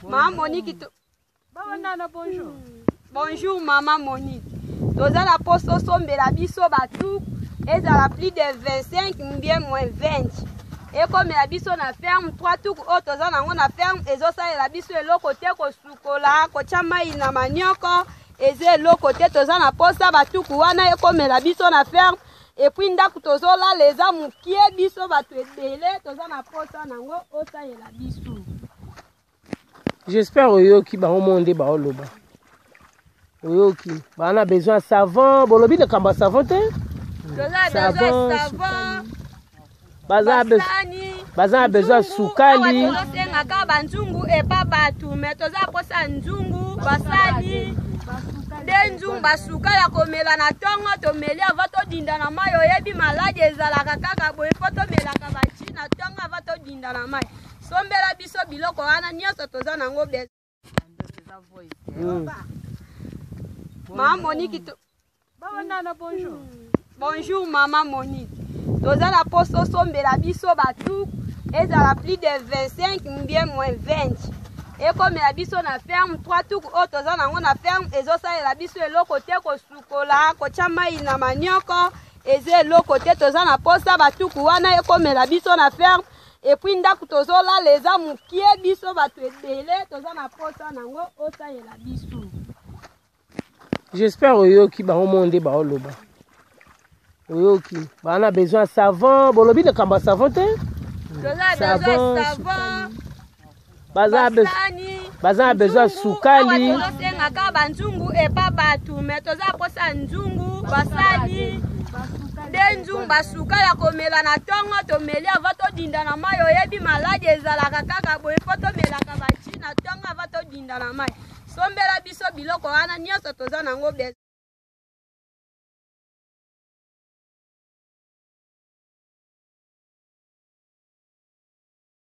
Mama Monique to... Bonjour. Bonjour mama Monique. Toza na poso osombela biso batuku ezala plus de 25 mbie moins 20 ekomela biso na ferme 3 tuku oyo toza nango na ferme ezosalela biso eloko te, kosukola, kotya mai na manioko eza eloko te. Toza na posa batuku wana ekomela biso na ferme. Et puis ndako tozolala eza mokie, biso bato ebele, toza na posa nango osalela biso. J'espère oyoki bango mo nde baoloba. Oyoki baa na besoin ya savon, bolobi likambo ya savon te. Toza besoin ya savon. Baza na besoin ya sukali. Tozosengaka banzungu epa bato, me toza posa nzungu, basani nde nzungu, basuka ya komela na ntongo, tomeli ava todinda na mai. Oyebi maladi ezalaka kaka boye, mpo tomelaka baji na ntongo ava todinda na mai. Sombela biso biloko wana nyonso, toza nango. Mama Monique to... Bonjour. Bonjour mama Monique. Toza na poso osombela biso batuku ezala plus de 25 mbie moins 20 ekomela biso na ferme. 3 tuku oyo toza nango na ferme ezosalela biso eloko te, kosukola, kotya mai na manioko eza eloko te. Toza na posa batuku wana ekomela biso na ferme. Et puis ndako tozolala eza mokie, biso bato ebele, toza na posa nango osalela biso. J'espère oyoki bango mo nde baoloba. Oyoki baa na besoin ya savon, bolobi likambo ya savon te. Toza besoin ya savon. Baza na besoin ya sukali. Tozosengaka banzungu epa bato, me toza posa nzungu, basani nde nzungu, basuka ya komela na ntongo, tomeli ava todinda na mai. Oyebi maladi ezalaka kaka boye, mpo tomelaka baji na ntongo ava todinda na mai. Sombela biso biloko wana nyonso, toza nango.